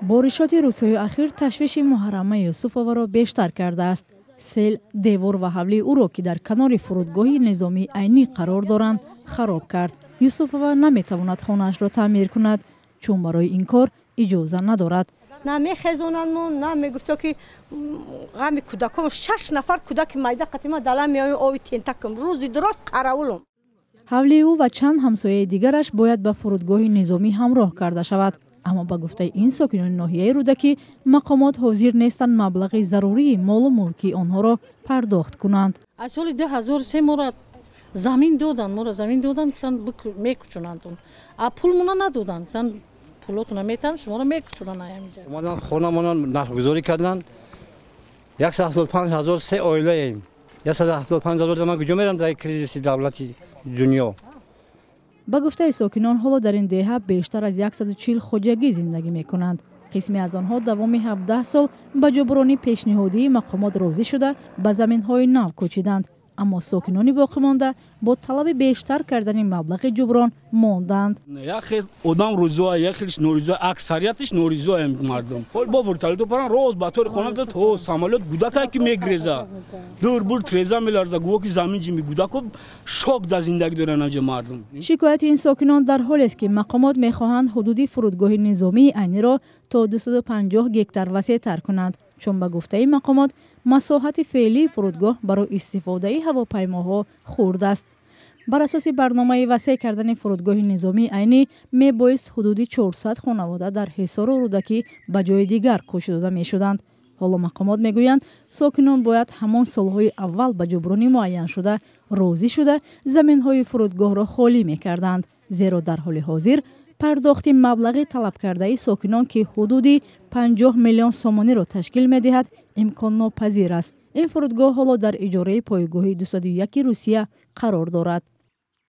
Боришоти рӯзҳои ахир ташвиши Муҳаррама Юсуфоваро бештар кардааст. Сел девор ва ҳавлии ӯро, ки дар канори фурудгоҳи низомии Айнӣ қарор доранд, хароб кард. Юсуфова наметавонад хонаашро таъмир кунад, чун барои ин кор иҷоза надорад. На мехезонанд, на мегуфто, ки ғами кӯдакон, шаш нафар кӯдаки майда қатима дала меоем, ови тентакам, рӯзи дурост қаравулум. Ҳавлии ӯ ва чанд ҳамсояи дигараш бояд ба фурудгоҳи низомӣ ҳамроҳ карда шавад, аммо ба гуфтаи ин сокинони ноҳияи Рӯдакӣ, мақомот ҳозир нестанд маблағи зарурии молу мулки онҳоро пардохт кунанд. Аз соли 2003 моро замин доданд, моро замин доданд, гуфтанд, мекӯчонандтон, а пулмона надоданд. Гуфтанд, пулотона метаҳанд, шуморо мекӯчонанд ҳаминҷа. Омадан, хонамона нархгузорӣ карданд, 175 000. Се оилаем, 175 000 ман куҷо мерам дар кризиси давлати дунё? Ба гуфтаи сокинон, ҳоло дар ин деҳа бештар аз 140 хоҷагӣ зиндагӣ мекунанд. Қисме аз онҳо давоми 17 сол ба ҷуброни пешниҳодии мақомот розӣ шуда, ба заминҳои нав кӯчиданд, аммо сокинони боқимонда бо талаби бештар кардани маблағи ҷуброн монданд. Як хел одам розиа, як хелш норизоа, аксариятиш норизоаем мардум. Ҳол бо вертолёто паран, роз ба тори хона, то самолёт гудакае ки мегреза, дур бур треза меларза, гӯё ки замин ҷимби, гудако шок дар зиндагӣ доранд аҷа мардум. Шикояти ин сокинон дар ҳолест, ки мақомот мехоҳанд ҳудуди фурудгоҳи низомии Айниро то 250 гектар васеътар кунанд, чун ба гуфтаи мақомот, масоҳати феълии фурудгоҳ барои истифодаи ҳавопаймоҳо хурд аст. Бар асоси барномаи васеъ кардани фурудгоҳи низомии Айнӣ, мебоист ҳудуди 400 хонавода дар Ҳисору Рӯдакӣ ба ҷои дигар кӯч дода мешуданд. Ҳоло мақомот мегӯянд, сокинон бояд ҳамон солҳои аввал ба ҷуброни муайяншуда розӣ шуда, заминҳои фурудгоҳро холӣ мекарданд, зеро дар ҳоли ҳозир пардохти маблағи талабкардаи сокинон, ки ҳудуди 50 миллион сомониро ташкил медиҳад, имконнопазир аст. Ин фурудгоҳ ҳоло дар иҷораи пойгоҳи 201 Русия қарор дорад.